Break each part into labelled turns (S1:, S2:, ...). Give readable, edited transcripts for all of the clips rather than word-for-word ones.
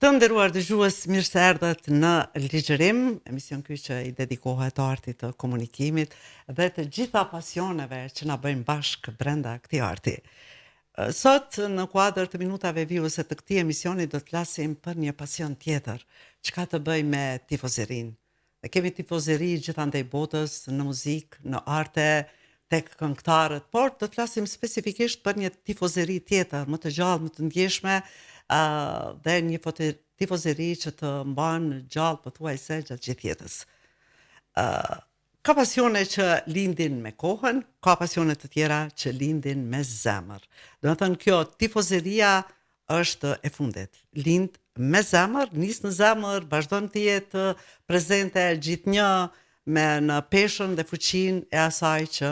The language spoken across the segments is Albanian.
S1: Të nderuar dëgjues, mirë se erdhët në Ligjërim, emision ky që i dedikohet artit të komunikimit dhe të gjitha pasioneve që na bëjnë bashkë brenda këtij arti. Sot, në kuadër të minutave vijuese të këtij emisioni do të flasim për një pasion tjetër, që ka të bëjë me tifozerinë. Ne kemi tifozeri gjithandej botës, në muzikë, në arte, tek këngëtarët, por do të flasim specifikisht për një tifozeri tjetër, më të gjallë, më të ndjeshme, uh, dhe një tifozeri që të mban gjallë pothuajse gjatë gjithë jetës. Uh, ka pasione që lindin me kohën, ka pasione të tjera që lindin me zemër. Domethënë kjo tifozeria është e fundit. Lind me zemër, nis në zemër, vazhdon të jetë prezente gjithnjë me në peshën dhe fuqinë e asaj që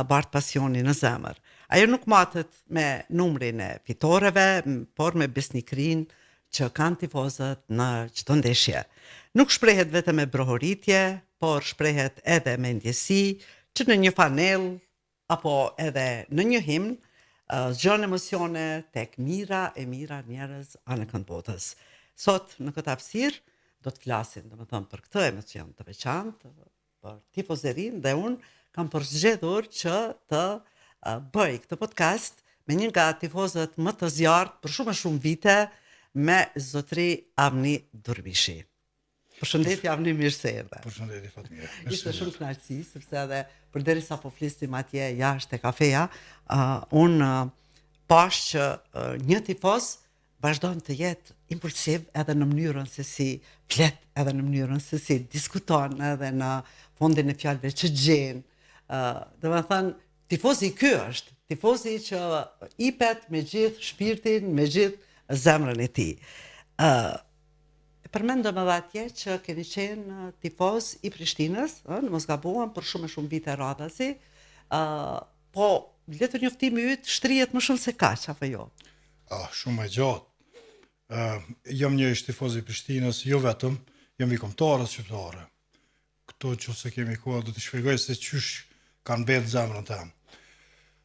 S1: bart pasioni në zemër. Ajo nuk matet me numrin e fitoreve, por me besnikërinë që kanë tifozët në çdo ndeshje. Nuk shprehet vetëm me brohoritje, por shprehet edhe me ndjesi që në një fanellë apo edhe në një himn, zgjon emocione tek mijëra e mijëra njerëz anekënd botës. Sot në këtë hapësirë do të flasim, domethënë për këtë emocion të veçantë, për tifozerinë dhe unë kam përzgjedhur që të bëj këtë podcast me një nga tifozët më të zjarrtë për shumë e shumë vite me zotri Avni Durmishi. Përshëndetje Avni, mirë se
S2: erdhe. Përshëndetje Fatmire.
S1: Ishte shumë kënaqësi sepse edhe përderisa po flisnim atje jashtë te kafeja, uh, unë uh, pashë që uh, një tifoz vazhdon të jetë impulsiv edhe në mënyrën se si flet, edhe në mënyrën se si diskuton, edhe në fondin e fjalëve që gjen. Uh, domethënë, tifozi ky është, tifozi që ipet me gjithë shpirtin, me gjithë zemrën e tij. Uh, E përmendëm edhe atje që keni qenë tifoz i Prishtinës, ë, në mos gabohem për shumë e shumë vite radhazi. ë po letërnjoftimi yt shtrihet më shumë se kaq apo jo?
S2: Ah, shumë e gjatë. Ë, jam një ish tifoz i Prishtinës, jo vetëm, jam i kombëtares shqiptare. Këto që se kemi kohë do të shpjegoj se qysh kanë mbetë n'zemrën teme.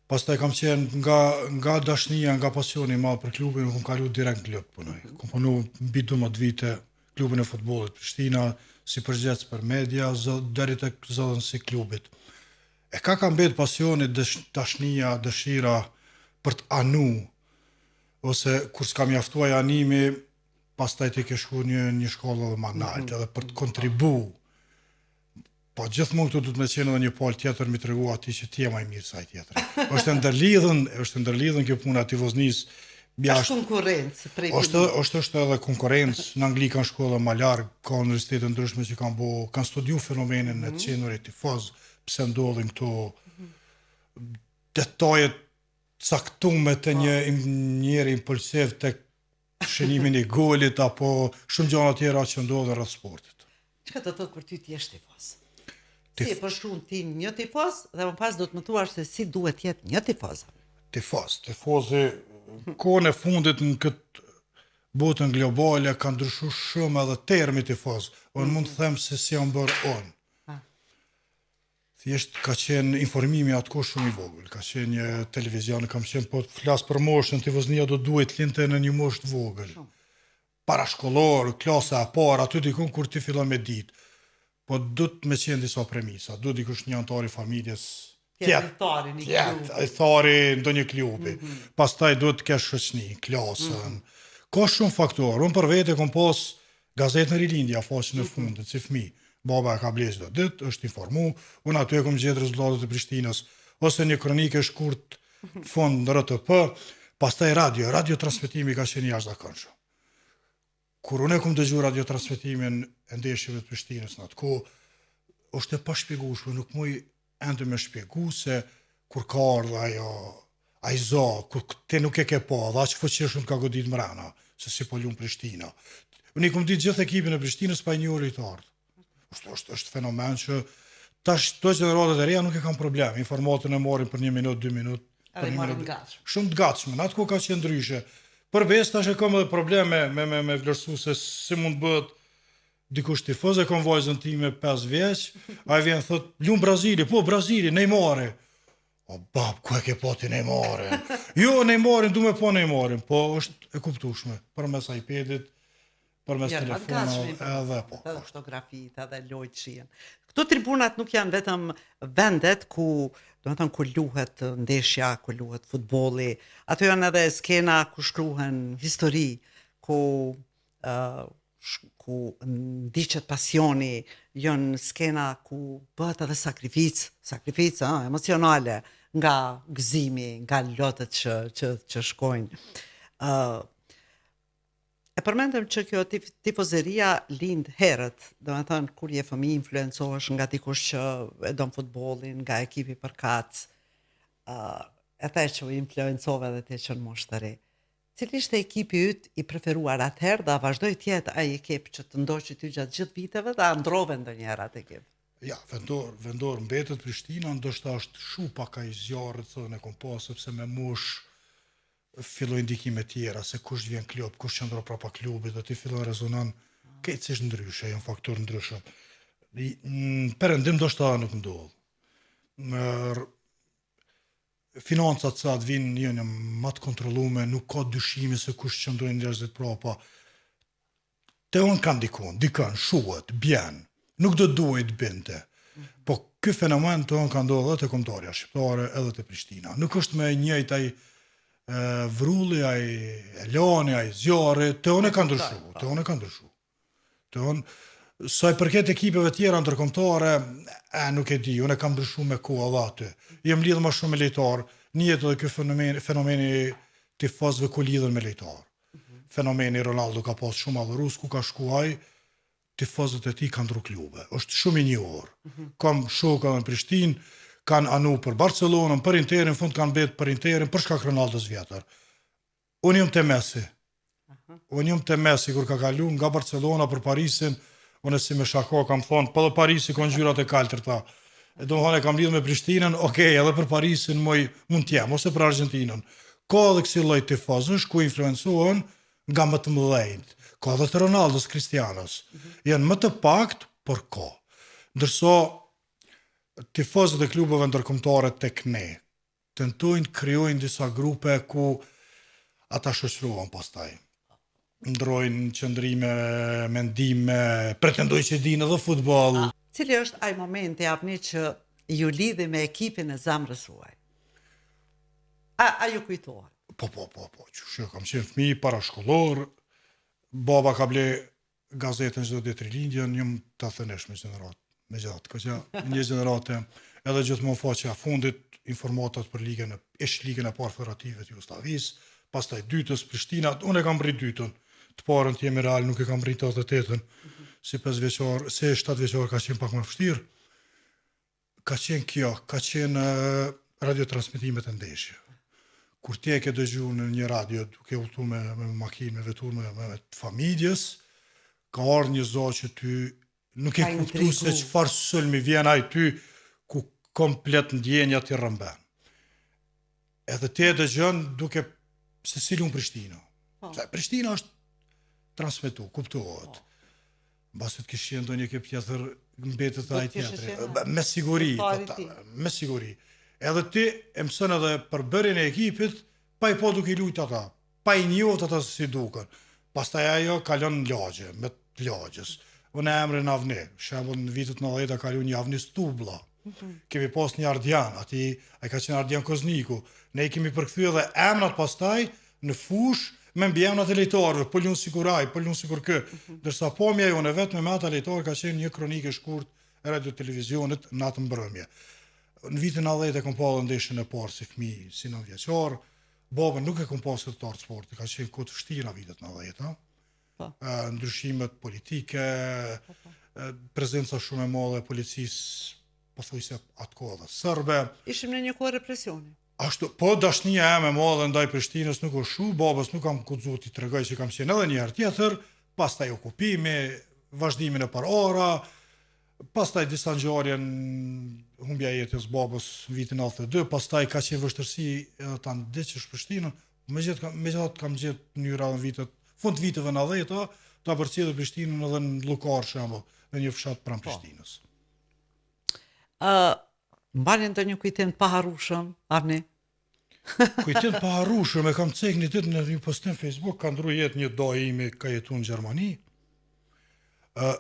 S2: Pastaj kam qenë nga, nga dashnia, nga pasioni i madh për klubin, unë kam kalu direkt në klub punoj. Mhm. Kam punu mbi 12 vite klubin e futbollit Prishtina, si përgjegjës për media, deri tek zëdhënës i klubit. E ka ka mbetë pasioni, dashnia, dëshira për të anu, ose kur s'ka mjaftu ai animi, pastaj ti ke shku një një shkallë edhe ma nalt, mm -hmm. edhe për të kontribu. Po gjithmonë këtu duhet me qenë edhe një palë tjetër mi tregu atij që ti je ma i mirë se ai tjetri. Është e ndërlidhun, është e ndërlidhun kjo puna e tifoznisë.
S1: Është konkurrencë
S2: prej është është është edhe konkurrencë në Angli kanë shku edhe ma larg, ka universitete ndryshme që kanë bo, kanë studiu fenomenin mm -hmm. e të mhm. qenurit tifoz, pse ndodhin këto mm -hmm. detajet caktume të një po. njeri impulsiv tek shënimin e golit apo shumë gjëra tjera që ndodhin rreth
S1: sportit. Çka do të thotë për ty të jesh tifoz? Tif... Si e përshkruan ti një tifoz dhe më pas do të më thuash se si duhet të jetë një
S2: tifoz. Tifoz, tifozi kohën e fundit në këtë botën globale ka ndryshu shumë edhe termi tifoz. Unë mm -hmm. mund të them se si jam bërë unë. Thjesht ka qenë informimi atë kohë shumë i vogël, ka qenë një televizion, kam qenë po flas për moshën, tifoznia do duhej të lindte në një moshë të vogël. Parashkollor, klasa e parë, aty dikun kur ti fillon me ditë. Po duhet me qenë disa premisa, duhet dikush një anëtar i
S1: familjes tjetë,
S2: tjetë, ithtar i ndonjë klubi. Mm -hmm. Pastaj duhet të kesh shoqni, klasën. Mm -hmm. Ka shumë faktorë. Unë për vete kom pas Gazetën Rilindja, faqen e fundit, si fëmijë. Baba e ka ble çdo ditë, është informu, unë aty e kom gjetë rezultatet e Prishtinës, ose një kronikë e shkurt në fund në RTP, pastaj radio, radio transmetimi ka qenë i jashtëzakonshëm. Kur unë e kom dëgju radio transmetimin e ndeshjeve të Prishtinës në atë kohë, është e pashpjegueshme, nuk muj ende me shpjegu se kur ka ardhë ajo, ai zo, kur ti nuk e ke pa, dhe aq fuqishëm ka godit mrena, se si po lun Prishtina. Unë i kom ditë gjithë ekipin e Prishtinës pa i njohur lojtarët. Është, është, është fenomen që tash këto gjeneratat e reja nuk e kanë problem, informatën e marrin për një minutë, dy minutë,
S1: për një minutë.
S2: Shumë të gatshme, në atë kohë ka qenë ndryshe. Për besë tash e kam edhe problem me me me, me vlerësu se si mund bëhet Dikush tifoz e kam vajzën time 5 vjeç, ai vjen thot, "Lun Brazili, po Brazili, Neymari." O bab, ku e ke pa ti Neymarin? jo, Neymarin, du me pa Neymarin, po është e kuptueshme përmes iPadit. Përmes telefonave
S1: edhe po. Edhe po. fotografitë edhe lojët shihen. Këto tribunat nuk janë vetëm vendet ku, domethënë ku luhet ndeshja, ku luhet futbolli, ato janë edhe skena ku shkruhen histori, ku uh, ku ndiqet pasioni, janë skena ku bëhet edhe sakrificë, sakrificë ëh, emocionale nga gëzimi, nga lotët që që që shkojnë. Ë uh, e përmendëm që kjo tif, tifozeria lind herët, domethënë kur je fëmijë influencohesh nga dikush që e don futbollin, nga ekipi përkatës. Ë uh, e the që u influencove edhe ti që në moshë të re. Cili ishte ekipi yt i preferuar atëherë dhe a vazhdoi të jetë ai ekip që të ndoqi ty gjatë gjithë viteve dhe a ndrove ndonjëherë atë ekip?
S2: Ja, vendor, vendor mbetet Prishtina, ndoshta është shu pak ai zjarri të cilën e kom pas, sepse me moshë fillojnë ndikime tjera, se kush vjen klub, kush qëndron prapa klubit dhe ti fillon rezonon krejtësisht ndryshe, janë faktorë ndryshëm. Në perëndim ndoshta nuk ndodh. Në Financat të cilat vijnë janë ma të kontrollume, nuk ka dyshime se kush qëndrojnë njerëzit prapa. Te unë ka ndikon, ndikon, shuhet, bjen, nuk do duhej të binte. Po ky fenomen te unë ka ndodhur edhe te kombëtarja shqiptare, edhe te Prishtina. Nuk është më i njëjtë ai vrulli, ai elani, ai zjarri, te unë ka ndryshu, te unë ka ndryshu. Te unë, sa i përket ekipeve tjera ndërkombëtare, e nuk e di, unë e kam ndryshu me kohë edhe aty. Jem lidhë ma shumë me lojtarë, njihet edhe ky fenomeni, fenomeni tifozëve ku lidhen me lojtarë. Mhm. Fenomeni Ronaldo ka pas shumë adhurues, ku ka shku ai, tifozët e tij kanë ndrru klube. Është shumë i njohur. Mm -hmm. Kam shokë edhe në Prishtinë, kanë anu për Barcelonën, për Interin, fund kanë mbet për Interin, për shkak Ronaldos vjetër. Unë jam te Messi. Unë jam te Messi kur ka kalu nga Barcelona për Parisin, unë si me shaka kam thonë, po dhe Parisi ka ngjyrat e kaltërta. E domethonë e kam lidhë me Prishtinën, okej, edhe për Parisin moj, mund t'jem, ose për Argentinën. Ka edhe kësi lloj tifozësh ku influencohen nga më të mëdhenjtë. Ka edhe të Ronaldos, Cristianos. Mm -hmm. Janë më të pakt, por ka. Ndërsa tifozët e klubeve ndërkombëtare tek ne, tentojnë të krijojnë disa grupe ku ata shoqërohen pastaj. Ndrojnë qëndrime, mendime, pretendojnë që dinë edhe
S1: futboll. Cili është ai momenti Avni që ju lidhi me ekipin e zemrës suaj? A, a ju kujtohet?
S2: Po, po, po, po, qysh jo, kam qenë fëmijë parashkollor, baba ka ble gazetën çdo ditë Rilindjen, jam 81 me gjeneratë, me gjatë, ka që një gjeneratë, edhe gjithmonë faqja e fundit, informatat për ligën e, ish ligën e parë federative të Jugosllavisë, pastaj dytës, Prishtina, unë e kam mrri dytën, të parën të jemi real, nuk e kam mrri 88-ën, si 5 vjeçar, si 7 vjeçar ka qenë pak më vështirë, Ka qenë kjo, ka qenë radiotransmitimet e ndeshjeve. Kur ti e ke dëgju në një radio duke udhëtu me, me makinë, me veturë, me, me, me të familjes, ka ardhë një zo që ty nuk e kuptu se çfarë sulmi vjen ai ty ku komplet ndjenja t'i rrëmben. Edhe ti e dëgjon duke se si lun Prishtina. Po. Se Prishtina është transmetu, kuptohet. Po. Mbase të kish qenë ndonjë ekip tjetër, mbetet ai tjetri. Me siguri, po ta, me siguri. Edhe ti e mëson edhe përbërjen e ekipit, pa i pa duke i lujt ata, pa i njohur ata se si duken. Pastaj ajo kalon në lagje, me të lagjes. Unë emrin Avni, shembull në vitet 90 ka kalu një Avni Stublla. Mhm. Kemi pas një Ardian, ati ai ka qenë Ardian Kozniku. Ne i kemi përkthy edhe emrat pastaj në fushë me mbiemrat e lojtarëve, po lun sikur ai, po lun sikur ky. Mhm. Ndërsa pamja jonë e vetme me ata lojtarë ka qenë një kronikë e shkurt e radio televizionit në atë mbrëmje. Në vitin 90 e kom pa edhe ndeshjen e parë si fëmijë, si 9 vjeçar. Babën nuk e kom pas të art sporti, ka qenë kohë të vështira vitet 90-a. Po. Ndryshimet politike, po, po. prezenca shumë e madhe e policisë pothuajse atë kohë edhe
S1: serbe. Ishim në një kohë represioni.
S2: Ashtu, po dashnia eme e madhe ndaj Prishtinës nuk është shu, babës nuk kam guxu t'i tregoj që kam qenë edhe një herë tjetër, pastaj okupimi, vazhdimi nëpër ara, pastaj disa ngjarje në humbja e jetës babës në vitin 92, pastaj ka qenë vështirësi edhe ta ndiqësh Prishtinën, megjithatë megjithatë kam gjetë mënyra në vitet, fund viteve 90-ta, ta përcjellë Prishtinën edhe në Llukar shembull, në një fshat pranë po. Prishtinës.
S1: Ë, uh, Mbani ndonjë kujtim të paharrueshëm, Avni?
S2: Kujtim të paharrueshëm, e kam cek një ditë në një postim Facebook, ka ndru jetë një dajë imi ka jetu në Gjermani. Ë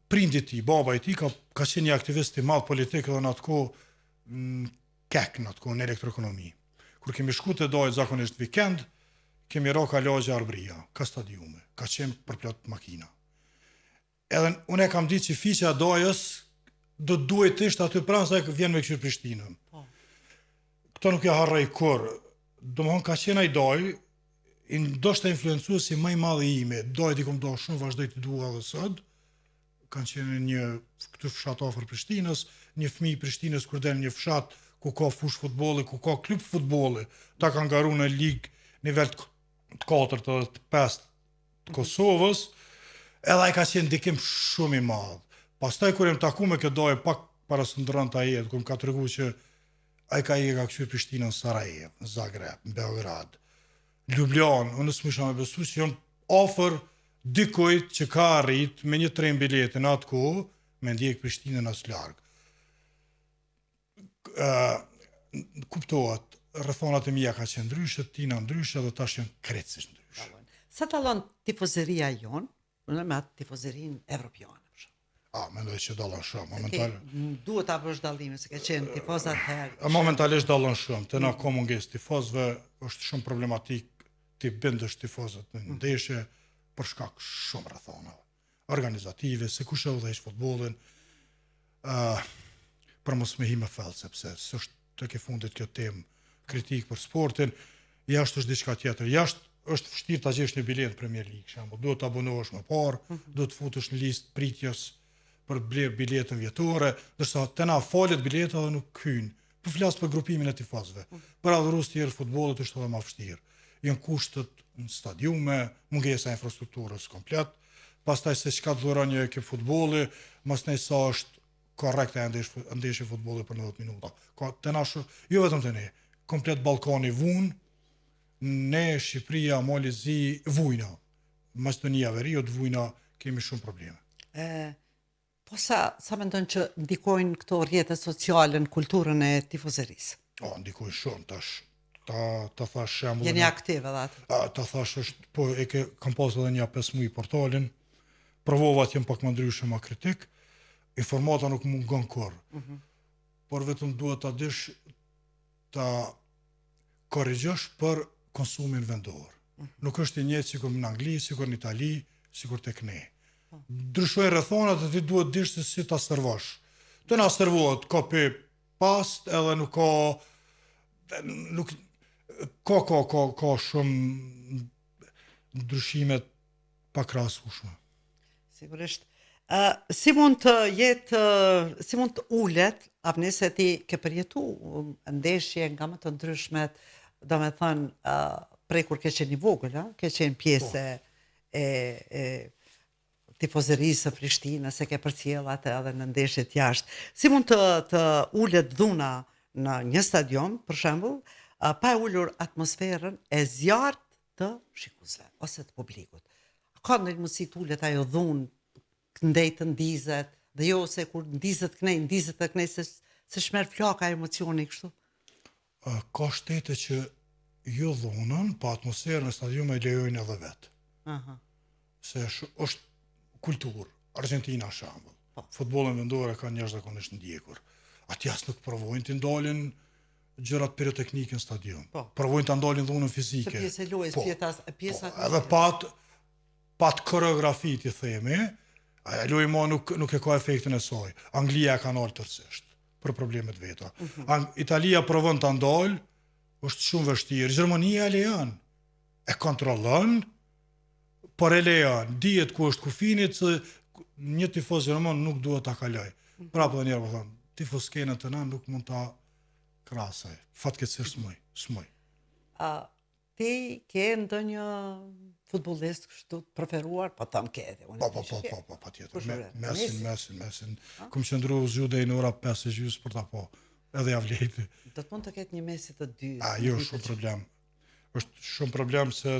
S2: prindi i tij, baba i tij ka ka qenë një aktivist i madh politik edhe në atë kohë në KEK në atë kohë në elektroekonomi. Kur kemi shku te dajt zakonisht vikend, kemi ra ka lagja Arbria, ka stadiumi, ka qenë përplot makina. Edhe unë e kam ditë që fiqja e dajës do të duhej të ishte aty pranë se vjen me kqyr Prishtinën. Po. Këto nuk ja harroj kurrë. Domethonë ka qenë ai dajë, ndoshta influencuesi më i madh i imi. Dajt i kom do shumë, vazhdoj t'i dua edhe sot. Kanë qenë një këtu fshat afër Prishtinës, një fëmijë i Prishtinës kur del një fshat ku ka fushë futbolli, ku ka klub futbolli, ta kanë garu në ligë nivel të të katërt edhe të pestë të Kosovës, edhe ai ka qenë ndikim shumë i madh. Pastaj kur jam taku me këtë dajë pak para se ndërronte ai jetë, kur më ka tregu që ai ka i ka kqyr Prishtinën në Sarajevo, në Zagreb, në Beograd, në Ljubljanë, unë s'mujsha me besu që jam afër dikujt që ka arrit me një tren bilete në atë kohë me ndjek Prishtinën aq larg. kuptohet, rrethonat e mia ka qenë ndryshe, tina ndryshe dhe tash janë krejtësisht ndryshe.
S1: Sa dallon tifozeria jonë, në me atë tifozerinë evropiane? Për
S2: A, mendoj që dallon shumë.
S1: Momental... Duhet ta bësh dallimin, se ke qenë tifoz atëherë.
S2: Momentalisht dallon shumë. Te na ka mungesë tifozëve, është shumë problematik t'i bindësh tifozët në mm. ndeshje, për shkak shumë rrethonave. organizative, se kush e udhëheq futbollin, uh, për mos me hi më thellë, sepse s'është tek e fundit kjo temë kritik për sportin, jashtë është diçka tjetër, jashtë është vështirë ta gjesh një biletë në Premier League, shembull, duhet të abonohesh më parë, mm -hmm. duhet të futesh në listë pritjes për të blerë biletën vjetore, ndërsa te na falet bileta dhe nuk hyn. Po flas për grupimin e tifozëve. Mm -hmm. Për adhurues tjerë futbollit është edhe më vështirë. Janë kushtet në stadiume, mungesa e infrastrukturës komplet, pastaj se çka të dhuron një ekip futbolli, masnej sa është korrekte ajo ndeshje ndeshje futbolli për 90 minuta. Ka te na shu, jo vetëm te ne, komplet Ballkani vun, ne Shqipëria, Mali Zi vujna. Maqedonia Veriut vujna, kemi shumë
S1: probleme. E, Po sa sa mendon që ndikojnë këto rrjete sociale në kulturën e
S2: tifozerisë? O, ndikojnë shumë tash. Ta ta thash
S1: shembullin. Jeni aktiv edhe
S2: atë. A, ta thash është, po e ke kam pas edhe nja 5 muaj portalin. Provova të jem pak më ndryshe, më kritik. Informata nuk mungon kurrë. Mm -hmm. Por vetëm duhet ta dish ta korrigjosh për konsumin vendor. Nuk është i njëjtë sikur në Angli, sikur në Itali, sikur tek ne. Po. Ndryshojnë rrethonat dhe ti duhet dish se si ta servosh. Te na servohet copy paste edhe nuk ka nuk ka ka ka ka shumë ndryshime pakrahasueshme.
S1: Sigurisht. Uh, si mund të jetë, si mund të ulet, Avni se ti ke përjetu ndeshje nga më të ndryshmet, domethënë, uh, prej kur ke qenë i vogël, ha? ke qenë pjesë po. e, e tifozerisë së Prishtinës, e ke përcjell atë edhe në ndeshjet jashtë. Si mund të, të ulet dhuna në një stadium, për shembull, pa e ulur atmosferën e zjarrtë të shikuesve ose të publikut. A ka ndonjë mundësi të ulet ajo dhunë këndej të ndizet dhe jo se kur ndizet kënej, ndizet edhe kënej se se shmerr flaka emocioni
S2: kështu. Ka shtete që jo dhunën, po atmosferën e stadiumit e lejojnë edhe vetë. Aha. Se është, është kulturë, Argentina shembull. Po. Futbollin vendor e kanë jashtëzakonisht ndjekur. Atje as nuk provojnë të ndalin gjërat piroteknike në stadium. Po. Provojnë ta ndalin dhunën
S1: fizike. Se pjesë e lojës, po. pjesa
S2: pjesa po. Edhe pat pat koreografi ti themi, ajo lojë më nuk nuk e ka efektin e saj. Anglia e ka ndalë tërësisht për problemet veta. Mm -hmm. Italia provon ta ndal, është shumë vështirë. Gjermania e lejon, e kontrollon, por e lejon. Dihet ku është kufini që një tifoz gjerman nuk duhet ta kalojë. Mm -hmm. Prapë edhe një herë po them, tifoz skenën te na nuk mund ta krahasoj. Fatkeqësisht s'muj, s'muj.
S1: A ti ke ndonjë futbollist kështu të preferuar? Po tam ke
S2: edhe unë. Po po po po po patjetër. Me, Messi, Messi, Messi. Kom qëndru zgju deri në ora 5 e gjysmë për ta pa. Edhe ja
S1: vlejti. Do të mund të ketë një Messi të
S2: dytë. A jo, shumë problem. Është shumë problem se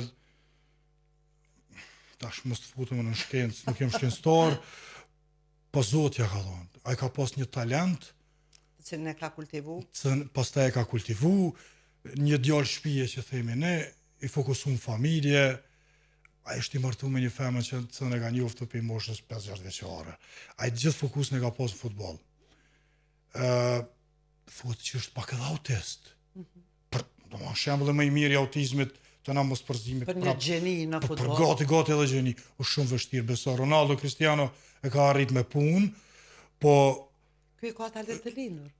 S2: tash mos të futem në shkencë, nuk jam shkencëtar, Po Zoti ja ka dhonë. Ai ka pas një talent.
S1: Të cilin e ka kultivu.
S2: Të pastaj e ka kultivu. Një djalë shpije që themi ne, i fokusum n'familje. Ai është i martu me një femër që të cilën e ka njoftë prej moshës 5-6 vjeçare. Ai gjithë fokusin e ka pas në futboll. Ë thuhet që është pak edhe autist. Mm -hmm. Për, do shembulli më i mirë i autizmit të na mos
S1: përzimit. Për një gjeni në
S2: futboll. Për gati gati edhe gjeni. Është shumë vështirë beso. Ronaldo Cristiano e ka arrit me punë, po
S1: Ky ka talent të lindur.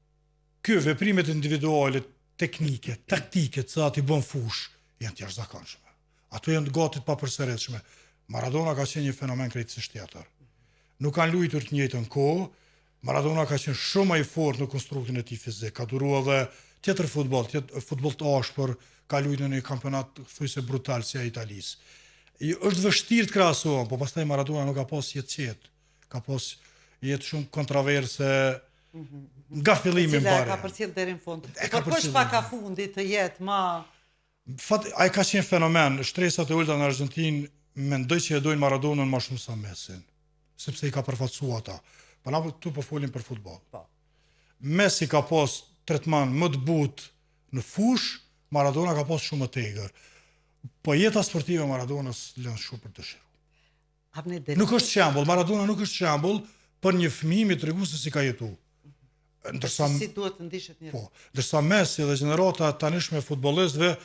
S2: Ky veprimet individuale, teknike, taktike, të cilat i bën n'fushë, janë të jashtëzakonshme. Ato janë të gati të papërsëritshme. Maradona ka qenë një fenomen krejtësisht tjetër. Nuk kanë luajtur të njëjtën kohë. Maradona ka qenë shumë më i fortë në konstruktin e tij fizik, ka duruar edhe tjetër futboll, tjetër futboll të ashpër, ka luajtur në një kampionat thujse brutal si ai i Italisë. Është vështirë të krahasohen, po pastaj Maradona nuk ka pas jetë qetë, ka pas jetë shumë kontraverse nga fillimi
S1: në bare. E ka përcjell deri në fund. Por kush pak a fundi të jetë ma
S2: Fat, ai ka qenë fenomen, shtresat e ulta në Argjentinë mendoj që e dojnë Maradonën ma shumë sa Messin, sepse i ka përfaqësu ata. Po na këtu po folim për futboll. Po. Messi ka pas tretman më të butë në fushë, Maradona ka pas shumë më të egër. Po jeta sportive e Maradonës lën shumë për dëshiru. Nuk është shembull, Maradona nuk është shembull për një fëmijë me tregu se si ka jetu.
S1: Ndërsa si duhet të ndishet
S2: një. Po, ndërsa Messi dhe gjenerata e tanishme e futbollistëve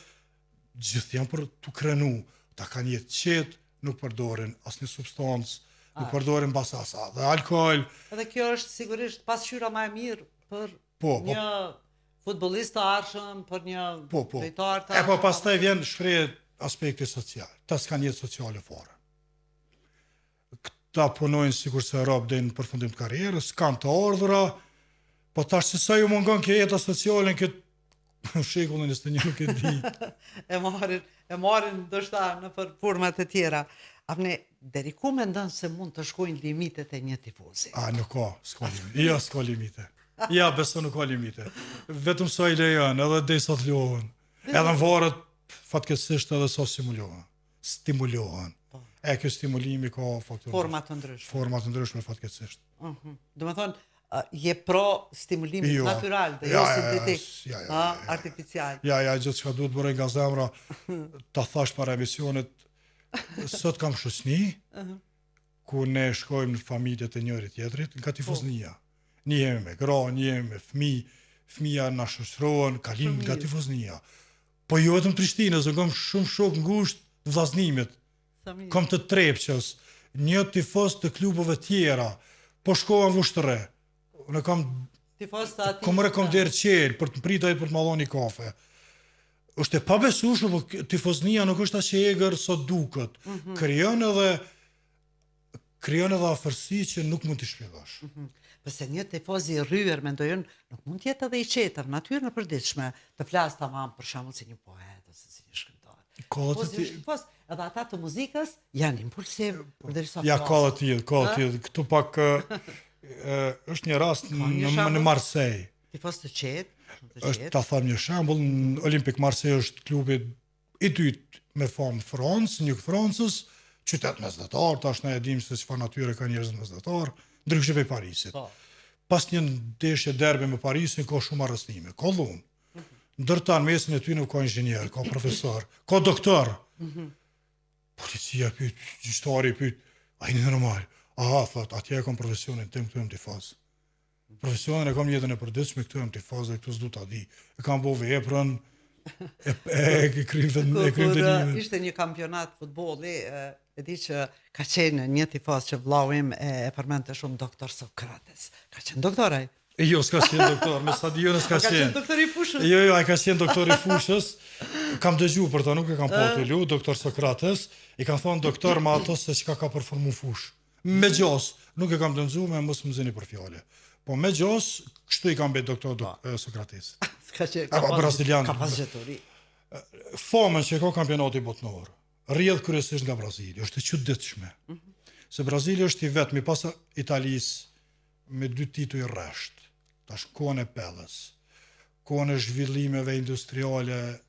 S2: gjithë janë për t'u krenu, ata kanë jetë qetë, nuk përdorin asnjë substancë, nuk përdorin basa asa dhe alkool.
S1: Edhe kjo është sigurisht pasqyra më e mirë për po, po, një futbollist të ardhshëm, për një
S2: po, po. lojtar të E po pastaj vjen shprehet aspekti social. Këta s'kanë jetë sociale fare. Këta punojnë sikurse rob deri në përfundim të karrierës, kanë të ardhura, po tash se sa ju mungon kjo jeta sociale në këtë shekullin 21 nuk e
S1: di. e marrin, e marrin ndoshta nëpër forma të tjera. Avni, deri ku mendon se mund të shkojnë limitet e një
S2: tifozi? A, nuk ka, s'ka limite. Jo, s'ka limite. Ja, beso nuk ka limite. Vetëm sa i lejon, edhe derisa të lodhen. Edhe varet fatkeqësisht edhe sa stimulohen. Stimulohen. Po. E kjo stimulimi ka
S1: faktorë. Forma të ndryshme.
S2: Forma të ndryshme fatkeqësisht.
S1: Uh mhm. -huh. Domethënë, je pro stimulimit jo. natural dhe jo ja, sintetik, ja, ja, ja, ja, artificial.
S2: Ja, ja, gjithçka duhet të burojë nga zemra, ta thash para emisionit, sot kam shoqni, uh mhm. -huh. ku ne shkojmë në familjet e njëri tjetrit, nga tifoznia. Po. Njihemi me gra, njihemi me fëmijë, fëmija na shoqërohen, ka lind nga tifoznia. Po jo vetëm Prishtinës, unë kam shumë shokë ngushtë të Vllaznimit. Kam të Trepçës, një tifoz të klubeve tjera. Po shkova në Vushtrri. Unë kam
S1: tifoz të
S2: atij. Kam kam derë çel për të më pritur ai për të ma dhënë një kafe. Është e pabesueshme, po tifoznia nuk është aq e egër sa duket. Mm -hmm. Krijon edhe krijon edhe afërsi që nuk mund t'i shpjegosh.
S1: Mm -hmm. Po se një tifoz i rryer, mendoj unë, nuk mund të jetë edhe i qetë në natyrën e përditshme, të flasë tamam për shembull si një poet ose si një shkrimtar.
S2: Ka të
S1: ti tifoz, edhe ata të muzikës janë impulsiv, po.
S2: përderisa Ja ka të tillë, ka të tillë. Këtu pak ë është një rast në në Marseille.
S1: Tifoz të qetë,
S2: të qetë. Është ta them një shembull, Olympique Marseille është klubi i dytë me famë në Francë, në jug të Francës, qytet mesdhetar, tash ne e dimë se çfarë natyre kanë njerëzit mesdhetar, ndryshe prej Parisit. Po. Pas një ndeshje derbi me Parisin ka shumë arrestime, ka dhunë. Mm -hmm. Ndër ta në mesin e tyre ka inxhinier, ka profesor, ka doktor. Mm -hmm. Policia pyet, gjyqtari pyet, a jeni normal? Aha, thot, atje e kam profesionin tim, këtu jam tifoz. Profesionin e kam jetën e përditshme, këtu jam tifoz dhe këtu s'du ta di. E kam bo veprën, e, e, e krym të
S1: e krym dënimin. Ishte një kampionat futbolli, e, e di që ka qenë një tifoz që vllau im e, e përmendte shumë doktor Sokrates. Ka qenë doktor ai?
S2: E jo, s'ka qenë doktor, me sa di unë s'ka
S1: qenë. Ka qenë doktor i fushës?
S2: Jo, jo, ai ka qenë doktor i fushës. Kam dëgju për ta, nuk e kam pa tu lu, doktor Sokrates. I kanë thonë doktor me ato se çka ka performu n'fushë. Me gjasë, nuk e kam dëgju me mos më zini për fjale. Po me gjasë, kështu i kanë bë doktor do, po. Sokrates.
S1: Ka qenë, ka pas, brazilian. Ka pas gjeturi.
S2: Famën që ka kampionati botëror, rrjedh kryesisht nga Brazili, është e çuditshme. Mm -hmm. Se Brazili është i vetmi pas Italisë me dy tituj rresht. Tash kohën e Pelës, kohën e zhvillimeve industriale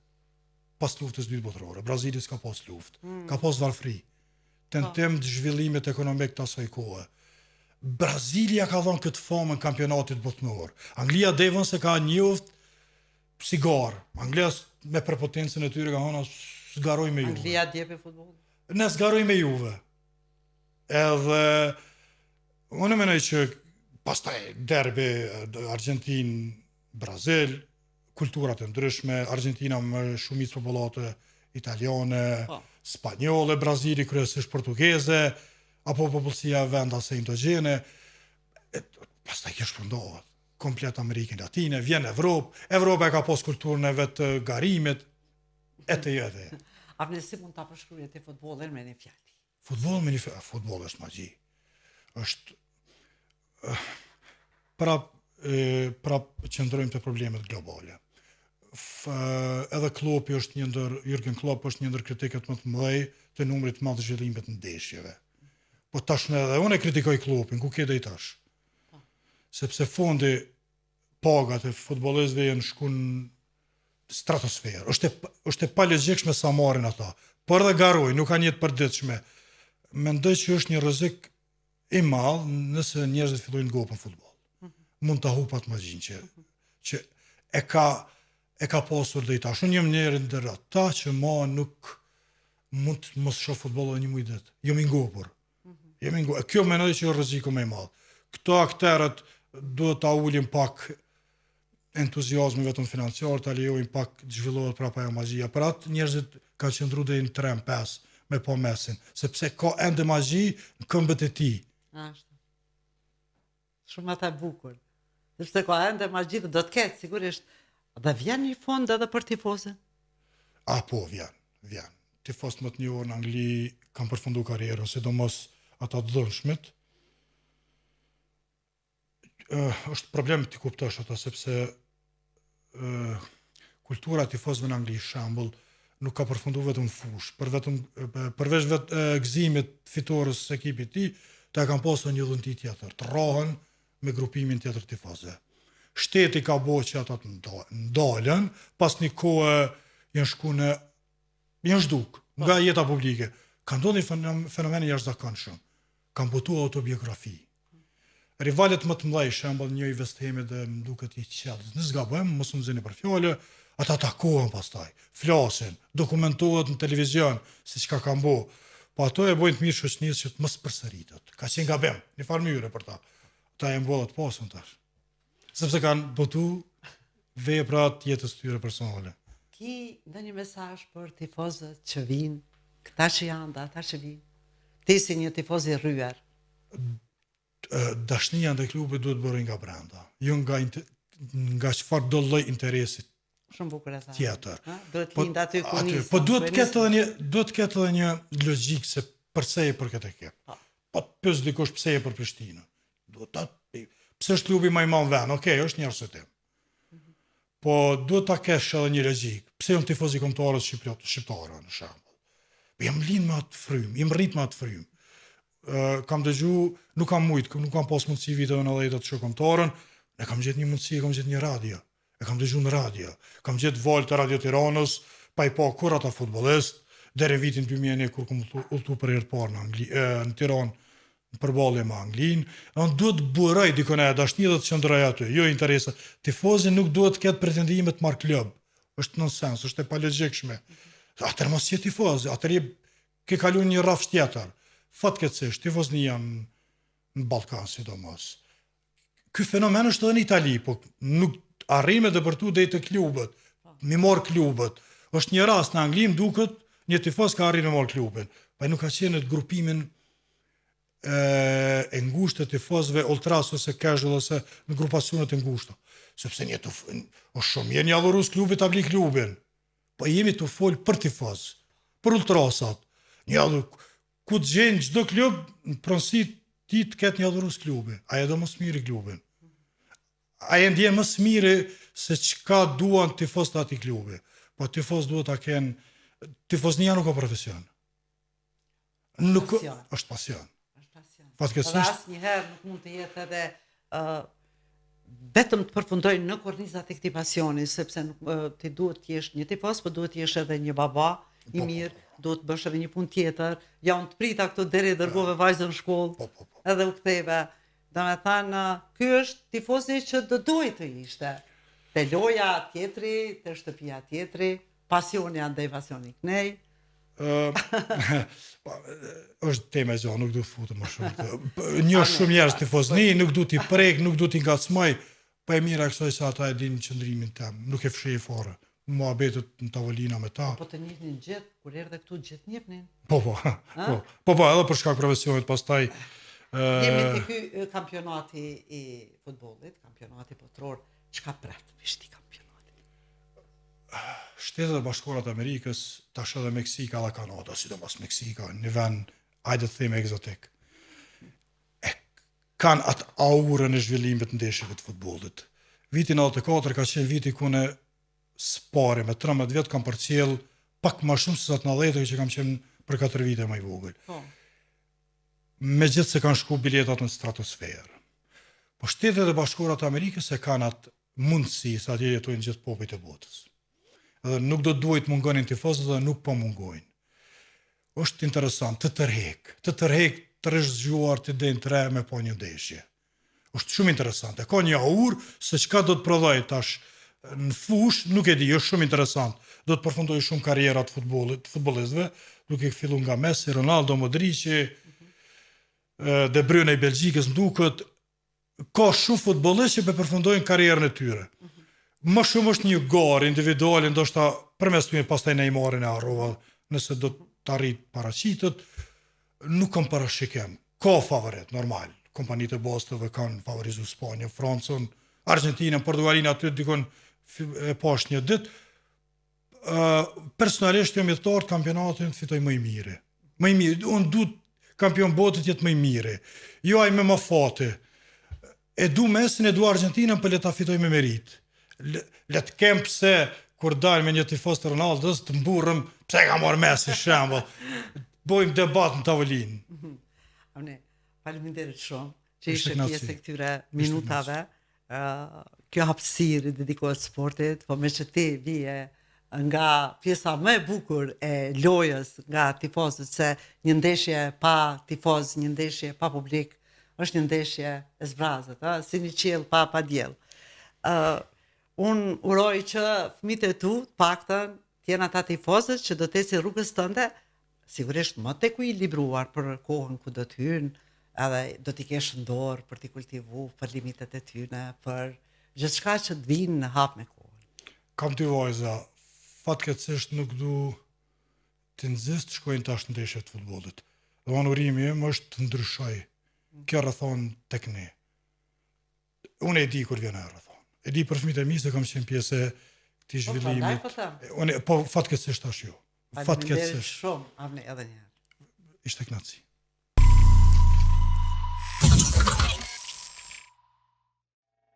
S2: pas luftës dytë botërore. Brazili s'ka pas luftë, mm. ka pas varfri. Tentim të zhvillimit ekonomik të asaj kohe. Brazili ja ka dhënë këtë famën kampionatit botëror. Anglia devon se ka njoft si garë. Anglia me prepotencën e tyre ka thonë s'garoj me
S1: ju. Anglia djepi futbollit.
S2: Ne s'garojmë me juve. Edhe unë mendoj që pastaj derbi Argentinë, Brazil, kulturat e ndryshme, Argentina me shumicë popullate italiane, po. spanjolle, Brazili kryesisht portugeze, apo popullsia vendase indogjene, e, pastaj kjo shpërndohet komplet Amerikën Latine, vjen Evropë, Evropa e ka pas kulturën e vet të garimit, e të jetë.
S1: Avni, si mund ta përshkruaje ti futbollin me një
S2: fjalë? Futboll me një fjalë, futboll është magji. Është eh, prap prap qëndrojmë te problemet globale. F, edhe Kloppi është një ndër Jürgen Klopp është një ndër kritikët më të mëdhenj të numrit të madh të zhvillimit të ndeshjeve. Po tash në edhe unë e kritikoj Kloppin, ku ke deri tash? Po. Sepse fondi pagat e futbollistëve janë shku në stratosferë. Është e, është e palogjikshme sa marrin ata. Por edhe garojnë, nuk kanë jetë përditshme. Mendoj që është një rrezik i madh nëse njerëzit fillojnë të ngopen futboll. Mm -hmm. Mund ta hup atë magjinë që mm -hmm. që e ka e ka pasur deri tash. Unë jam njëri ndër ata që ma nuk mund të mos shoh futboll edhe një muj ditë. Jam i ngopur. Mm -hmm. Jam i ngopur. Kjo mendoj që është rreziku më i madh. Këto akterët duhet ta ulin pak entuziazmin vetëm financiar, ta lejojnë pak të zhvillohet prapa ajo magjia. Për atë njerëzit kanë qëndru deri në 3 5 me pa Messin, sepse ka ende magji në këmbët e
S1: tij. Ashtu. Shumë e bukur. Sepse ka ende magji dhe do të ketë sigurisht. Dhe vjen një fund edhe për
S2: tifozin? A po vjen, vjen. Tifozët më të njohur në Angli kanë përfundu karrierën, sidomos ata të dhunshmit. është problem t'i kuptosh ata sepse uh, kultura e tifozëve në Angli shembull nuk ka përfundu vetëm në fushë, për vetëm përveç vetë gëzimit fitores së ekipit tij, ata e kanë pasur një dhunti tjetër, të rrahen me grupimin tjetër tifozëve. Shteti ka bo që ata të ndalen, pas një kohe janë shku në janë zhduk po. nga jeta publike. Ka ndodhur një fenomen i jashtëzakonshëm. Kanë botu autobiografi. Rivalët më të mëdhenj, shembull një i West Hamit dhe më duket i Chelsea. Nëse gabojmë, mos më zini për fjalë, ata takohen pastaj, flasin, dokumentohet në televizion se çka kanë bo. Po ato e bojnë të mirë shoqënisë që të mos përsëritet. Ka qenë gabim, një farë mënyre për ta. Ata janë bo të pasun tash. Sepse kanë botu vepra të jetës tyre
S1: personale. Ki ndonjë mesazh për tifozët që vijnë, këta që janë dhe ata që vijnë? Ti si një tifoz i rryer.
S2: Dashnia ndaj klubit duhet të burojë nga brenda, jo nga nga çfarëdo lloj interesi
S1: Shumë bukur e
S2: tha. Tjetër.
S1: Duhet të po, lindë aty ku
S2: nis. Po duhet të ketë edhe një duhet të ketë edhe një logjikë se përse je për këtë ekip. Po, po të pyes dikush pse je për Prishtinën. Duhet ta pse është klubi më i madh në vend? Okej, okay, është një arsyetim. Po duhet ta kesh edhe një logjikë. Pse jam tifoz i kombëtares shqiptare në shembull? Po jam lind me atë frymë, jam rrit me atë frymë. Ë kam dëgju, nuk kam mujt, nuk kam pas mundësi viteve 90 të shoh kombëtaren, e kam gjetë një mundësi, e kam gjetë një radio. E kam dëgju në radio. Kam gjetë valët e Radio Tiranës, pa i pa kurrë ata futbollist, deri në vitin 2001 kur kam udhëtu për herë të parë në Angli, e, në Tiranë në përballje me Anglinë. Dhe duhet të buroj dikun ajo dashni dhe të qëndroj aty, jo interesa. Tifozi nuk duhet të ketë pretendime të marrë klub. Është nonsens, është e palogjikshme. Atëherë mos je tifoz, atëherë je ke kalu një rrafsh tjetër. Fatkeqësisht, tifoznia në, në Ballkan sidomos. Ky fenomen është edhe në Itali, po nuk arrin me depërtu deri te klubet, me marr klubet. Është një rast në Angli, më duket, një tifoz ka arrit me marr klubin. Po nuk ka qenë në grupimin e, e ngushtë të tifozëve ultras ose casual ose në grupacionet e ngushta. Sepse një tuf, është shumë mirë një adhurues klubi ta bli klubin. Po jemi tu fol për tifoz, për ultrasat. Një adhur, Ku të gjenë çdo klub në pronësi ti të ketë një adhurues klubi. Ai e do më së miri klubin. Ai e ndjen më së miri se çka duan tifozët e atij klubi. Po tifoz duhet ta kenë tifoznia nuk ka profesion. Nuk
S1: pasion.
S2: është pasion.
S1: Është pasion. Fatkeqësisht Edhe asnjëherë nuk mund të jetë edhe ë uh, vetëm të përfundojë në kornizat e këtij pasioni, sepse nuk ti duhet të jesh një tifoz, po duhet të jesh edhe një baba i po, po, mirë, po. duhet të bësh edhe një punë tjetër. Ja unë të prita këtu deri dërgove vajzën në shkollë. Po, po, po. Edhe u ktheve. Domethënë, ky është tifozi që do duhej të ishte. Te loja tjetri, te shtëpia tjetri, pasioni andej, pasioni knej.
S2: Ë pa, është temë e gjatë, nuk du të futem më shumë. Njoh shumë njerëz tifozni, nuk du t'i prek, nuk du t'i ngacmoj, po e mira e kësaj se ata e dinë qëndrimin tem, nuk e fsheh fare. Muhabetet në tavolina me ta.
S1: Po të njihnin gjithë, kur erdhe këtu gjithë njihnin.
S2: Po, po, po, po, po, edhe për shkak profesionit, pastaj...
S1: Jemi te ky kampionati i futbollit, kampionati botëror, çka pret prej këtij kampionati?
S2: Shtetet e Bashkuara të Amerikës, tash edhe Meksika dhe Kanada, sidomos Meksika, një vend, ajde të themi ekzotik. E kanë atë aurën e zhvillimit të ndeshjeve të futbollit. Viti 94 ka qenë viti ku unë s'pari me 13 vjet kam përcjell pak më shumë se sa të 90 që kam qenë për 4 vite më i vogël. Po. Megjithëse kanë shku biletat në stratosferë. Po Shtetet e Bashkuara të Amerikës e kanë atë mundësi se atje jetojnë gjithë popujt e botës. Dhe nuk do të duhej të mungonin tifozët dhe nuk po mungojnë. Është interesant, të tërhek, të tërhek të rrish zgjuar ti deri në tre me pa një ndeshje. Është shumë interesante. Ka një aurë se çka do të prodhojë tash në fushë, nuk e di, është shumë interesant. Do të përfundojë shumë karriera të futbollit, të futbollistëve, duke filluar nga Messi, Ronaldo, Modrici, De Bruyne i Belgjikës, më duket, ka shumë futbollistë që po përfundojnë karrierën e tyre. Më shumë është një garë individuale, ndoshta përmes tyre pastaj Neymarin e harrova, nëse do të arrijë paraqitet, nuk kam parashikim. Ka favorit, normal. Kompanitë e basteve kanë favorizu Spanjën, Francën, Argentinën, Portugalinë aty dikun e pash një ditë. personalisht jam ithtar kampionatin të fitoj më i miri. Më i miri, unë du kampion bote të jetë më i miri. Jo ai me më fati. E du Messin, e du Argentinën, po le ta fitoj me meritë. Le, le të kem pse kur dal me një tifoz të Ronaldos të mburrem pse ka marrë Messi shembull. Bojmë debat në
S1: tavolinë. Avni, faleminderit shumë që ishe pjesë e këtyre minutave. kjo hapësirë i dedikohet sportit, po meqë ti vije nga pjesa më e bukur e lojës nga tifozët, se një ndeshje pa tifoz, një ndeshje pa publik, është një ndeshje e zbrazët, ë, si një qiell pa pa diell. Ë uh, unë uroj që fëmijët e tu, të paktën, të jenë ata tifozët që do të ecin rrugës tënde, sigurisht më të ekuilibruar për kohën ku do të hynë, edhe do t'i kesh në dorë për t'i kultivu, për limitet e tyne, për gjithçka që të vinë në hap me
S2: kohën. Kam dy vajza, fatkeqësisht nuk du t'i nxis të shkojnë tash në ndeshje të futbollit. Dhe unë urimi im është të ndryshoj kjo rrethanë tek ne. Unë e di kur vjen ajo rrethanë. E di për fëmijët e mi se kam qenë pjesë e këtij po, zhvillimit. Po, po Unë po fatkeqësisht tash jo.
S1: Fatkeqësisht. Shumë, Avni edhe një
S2: herë. Ishte kënaqësi.